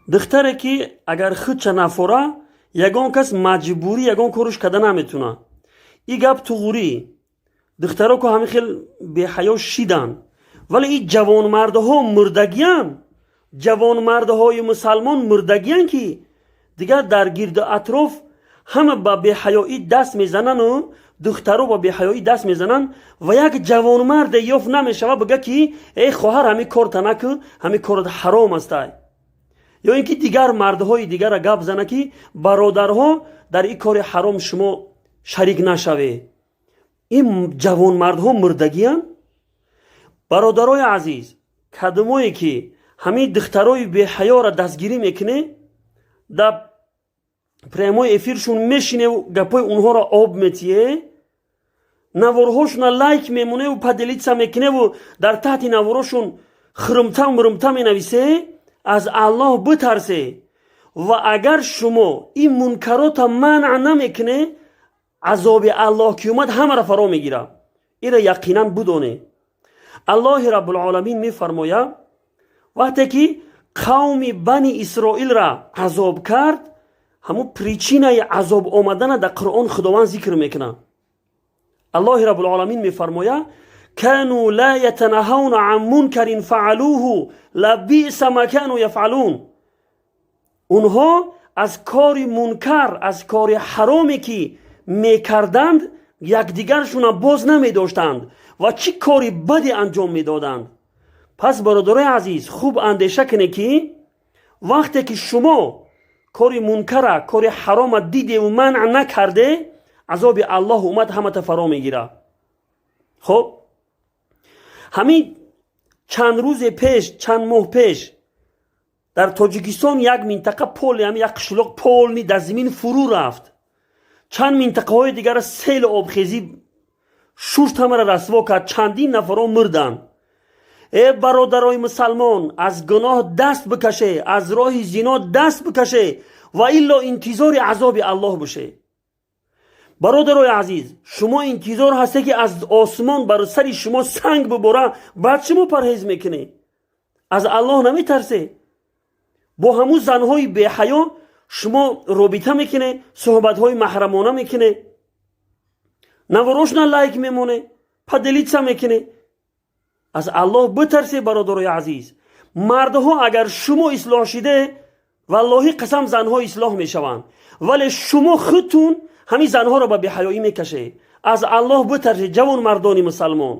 Духтаре ки агар худша нафора, ягон кас маҷбурӣ ягон корш карда наметуна, и гап туғурӣ. Духтаро ку ҳамин хел беҳаё шиданд, вале и ҷавонмардҳо мурдагиян. Ҷавонмардҳои мусалмон мурдагиян, ки дигар дар гирду атроф ҳама ба беҳаёӣ даст мезанану духтаро ба беҳаёӣ даст мезананд ва як ҷавонмарде ёфт намешавад, бига ки: «Эй хоҳар, ҳамин корта накӯ, ҳамин корат ҳаром астай», ё ин ки дигар мардҳои дигара гап зана, ки: «Бародарҳо, дар ин кори ҳаром шумо шарик нашавед». Ин ҷавонмардҳо мурдагиянд. Бародарои азиз, кадомое ки ҳамин духтарои беҳаёра дастгирӣ мекунед, дар прямой эфиршун мешиневу гапҳои онҳоро об метиҳе, наворҳошуна лайк мемоневу поделиться мекуневу дар таҳти наворошун хирмта мурмта менависе, аз Аллоҳ битарсе. Ва агар шумо ин мункарота манъ намекуне, азоби Аллоҳ ки омад, ҳамаро фаро мегирад. Ира яқинан будоне. Аллоҳи Раббулоламин мефармояд: вақте ки қавми Бани Исроилра азоб кард, ҳамун причинаи азоб омадана дар Қуръон Худованд зикр мекунад. Аллоҳи Раббулоламин мефармояд: كانوا لا يتناهون عن منكر فعلوه لبئس ما كانوا يفعلون. Онҳо аз кори мункар, аз кори ҳароме ки мекарданд, якдигаршуна боз намедоштанд ва чӣ кори баде анҷом медоданд. Пас, бародарои азиз, хуб андеша кунед, ки вақте ки шумо кори мункара, кори ҳарома дидеву манъ накарде, азоби Аллоҳ омад, ҳамата фаро мегирад. Хоб, ҳамин чанд рӯзе пеш, чанд моҳ пеш дар Тоҷикистон як минтақа поли ҳами як қишлоқ полный дар замин фурӯ рафт. Чанд минтақаҳои дигара селу обхезӣ шушт, ҳамара расво кард, чандин нафарон мурданд. Э бародарои мусалмон, аз гуноҳ даст бикаше, аз роҳи зино даст бикаше ва илло интизори азоби Аллоҳ боше. Бародарои азиз, шумо интизор ҳасте, ки аз осмон бар сари шумо санг бибора, баъд шумо парҳез мекунед? Аз Аллоҳ наметарсе? Бо ҳамун занҳои беҳаё шумо робита мекунед, суҳбатҳои маҳрамона мекунед, наворошна лайк мемоне, поделиться мекунед. Аз Аллоҳ битарсе, бародарои азиз. Мардҳо, агар шумо ислоҳ шиде, валлоҳи қасам, занҳо ислоҳ мешаванд. Вале шумо худтун ҳамин занҳоро ба беҳаёӣ мекашед. Аз Аллоҳ битарсед, ҷавон мардони мусалмон.